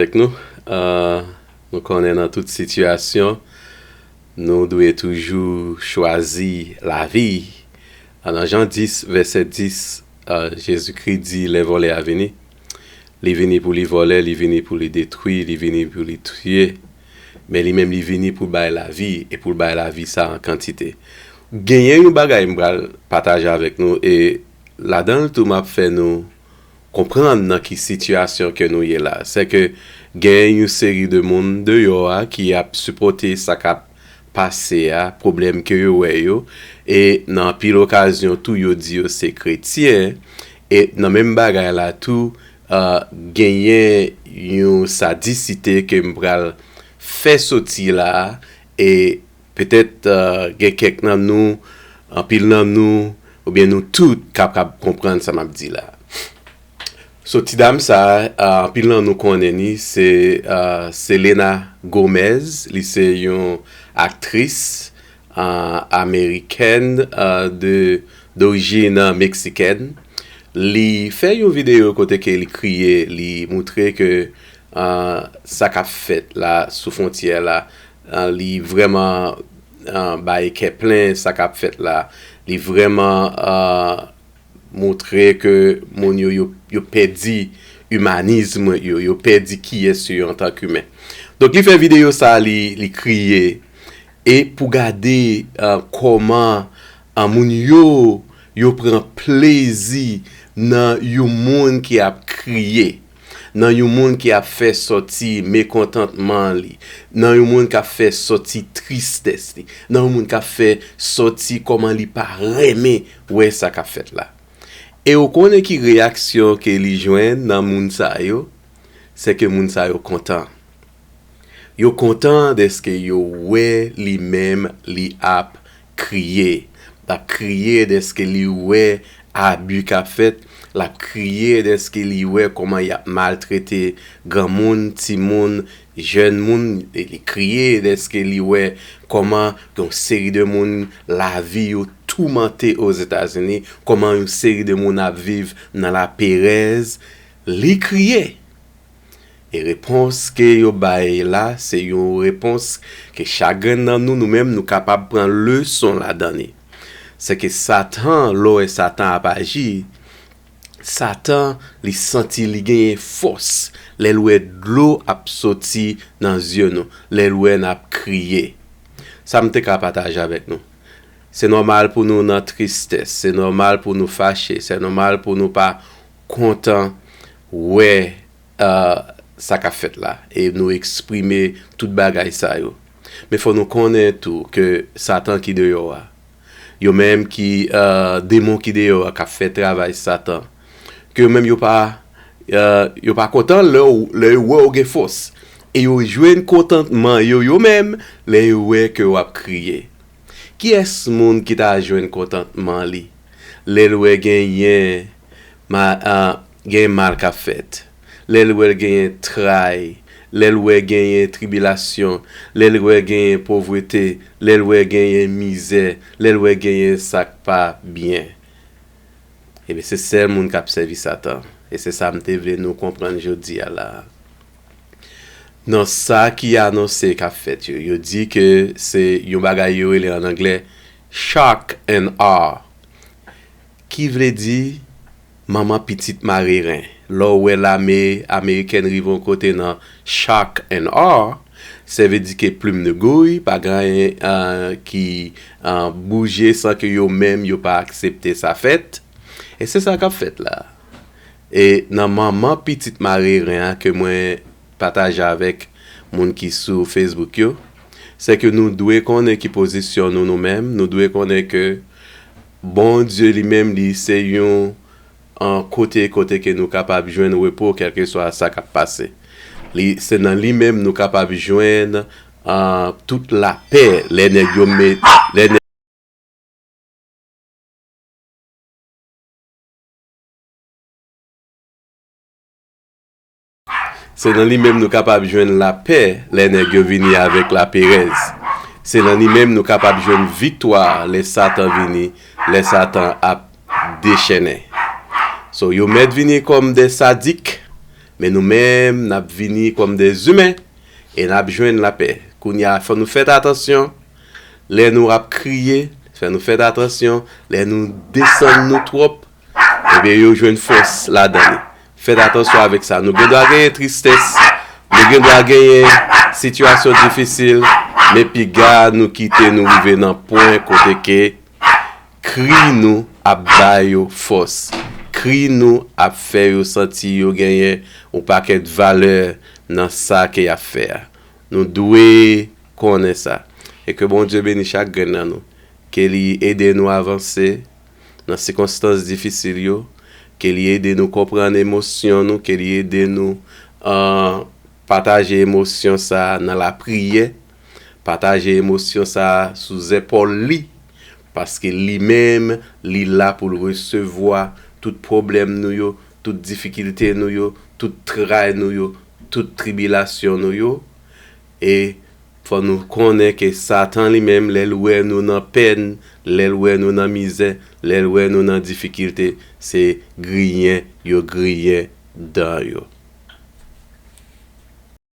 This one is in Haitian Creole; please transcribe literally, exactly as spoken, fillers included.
Avèk nou, euh, nou konnen nan tout sitiyasyon, nou dwe toujou chwazi lavi. Nan Jan dis, vèsè dis, euh, Jezikri di, lè vòlè a vini, li vini pou li vòlè, li vini pou li detwi, li vini pou li tiye. Men li menm, li vini pou l bay lavi, e pou l bay lavi sa an kantite. Genyen yon bagay m pral pataje avèk nou, e ladan l tou, m ap fè nou konprann nan ki sitiyasyon ke nou ye la. Sèke gen yon seri de moun deyò a ki ap sipòte sa k ap pase a, pwoblèm ke yo wè yo, e nan anpil okazyon tou, yo di yo se kretyen, e nan menm bagay la tou, euh, genyen yon sadisite ke m pral fè soti la, e petèt, euh, gen kèk nan nou, anpil nan nou, oubyen nou tout kapab konprann sa m ap di la. So, ti dam sa, euh, anpil nan nou konnen ni, se, euh, Selena Gomez, li se yon aktris, euh, amerikèn, euh, de, dorijin, euh, meksikèn. Li fè yon videyo kote ke li kriye, li moutre ke, euh, sa k ap fèt la sou fwontyè la, euh, li vrèman, euh, bay kè plen sa k ap fèt la. Li vrèman, euh, moutre ke moun yo, yo, yo pèdi imanism yo, yo pèdi kiyès yo antank imen. Donk, li fè videyo sa, li, li kriye. E pou gade, euh, kòman, euh, moun yo, yo pran plezi nan yon moun ki ap kriye, nan yon moun ki ap fè sòti mekontantman li, nan yon moun k ap fè sòti tristès li, nan yon moun k ap fè sòti kòman li pa renmen wè sa k ap fèt la. E ou konnen ki reyaksyon ke li jwenn nan moun sa yo? Se ke moun sa yo kontan. Yo kontan dèske yo wè li menm li ap kriye. L ap kriye dèske li wè abi k ap fèt. L ap kriye dèske li wè kòman y ap maltrete granmoun, timoun, jèn moun. Li kriye dèske li wè kòman yon seri de moun lavi yo toumante Ozetazini, kòman yon seri de moun ap viv nan laperèz. Li kriye. E repons ke yo bay la, se yon repons ke chak grenn nan nou, nou menm, nou kapab pran leson ladan li. Se ke Satan, lè w wè Satan ap aji, Satan, li santi li genyen fòs lè l wè dlo ap soti nan zye nou, lè l wè n ap kriye. Sa m te ka pataje avèk nou. Se nòmal pou nou nan tristès, se nòmal pou nou fache, se nòmal pou nou pa kontan wè, euh, sa k ap fèt la, e nou eksprime tout bagay sa yo. Men fò nou konnen tou ke Satan ki deyò a, yo menm ki, euh, demon ki deyò a, k ap fè travay Satan, ke yo menm yo pa, euh, yo pa kontan lè w, lè yo wè w gen fòs. E yo jwenn kontantman yo, yo menm, lè yo wè ke w ap kriye. Kiyès moun ki ta jwenn kontantman li lè l wè genyen ma-, a, genyen mal k ap fèt, lè l wè l genyen tray, lè l wè genyen tribilasyon, lè l wè genyen povrete, lè l wè genyen mizè, lè l wè genyen sa k pa byen? Ebyen, se sèl moun k ap sèvi Satan. E se sa m te vle nou konprann jodi a la a. Nan sa ki anonse k ap fèt yo, yo di ke se yon bagay yo rele an anglè shock and awe, ki vle di manman pitit mare ren. Lè w wè lame amerikèn rive yon kote nan shock and awe, sa vle di ke plim de gouy, pa gen anyen, euh, ki, euh, bouje san ke yo menm yo pa aksepte sa fèt. E se sa k ap fèt la. E nan manman pitit mare ren an ke mwen pataje avèk moun ki sou Facebook yo, se ke nou dwe konnen ki pozisyon nou, nou menm, nou dwe konnen ke Bondye li menm, li se yon, an, kote, kote ke nou kapab jwenn repo, kèlkeswa sa k ap pase. Li, se nan li menm nou kapab jwenn, an, tout lapè, lè nèg yo met, lè nèg Se nan li menm nou kapab jwenn lapè lè nèg yo vini avèk laperèz. Se nan li menm nou kapab jwenn viktwa lè Satan vini, lè Satan ap dechennen. So, yo mèt vini kòm de sadik, Men nou menm, n ap vini kòm de imen e n ap jwenn lapè. Kounye a, fò nou fè atansyon lè nou ap kriye, fò nou fè atansyon lè nou desann nou twòp, ebyen yo jwenn fòs ladan li. Fè atansyon avèk sa. Nou gen dwa genyen tristès, nou gen dwa genyen sitiyasyon difisil, men piga nou kite nou rive nan pwen kote ke kri nou ap ba yo fòs. Kri nou ap fè yo santi yo genyen yon pakèt valè nan sa ke y ap fè a. Nou dwe konnen sa. E ke Bondye beni chak grenn nan nou. Ke li ede nou avanse nan sikonstans difisil yo. Ke li ede nou konprann emosyon nou. Ke li ede nou uh, pataje emosyon sa nan lapriyè. Pataje emosyon sa sou zepòl li. Paske li menm, li la pou l resevwa tout pwoblèm nou yo, tout difikilte nou yo, tout tray nou yo, tout tribilasyon nou yo. E fò nou konnen ke Satan li menm, lè l wè nou nan pèn, lè l wè nou nan mizè, lè l wè nou nan difikilte, se griyen yo griyen dan yo.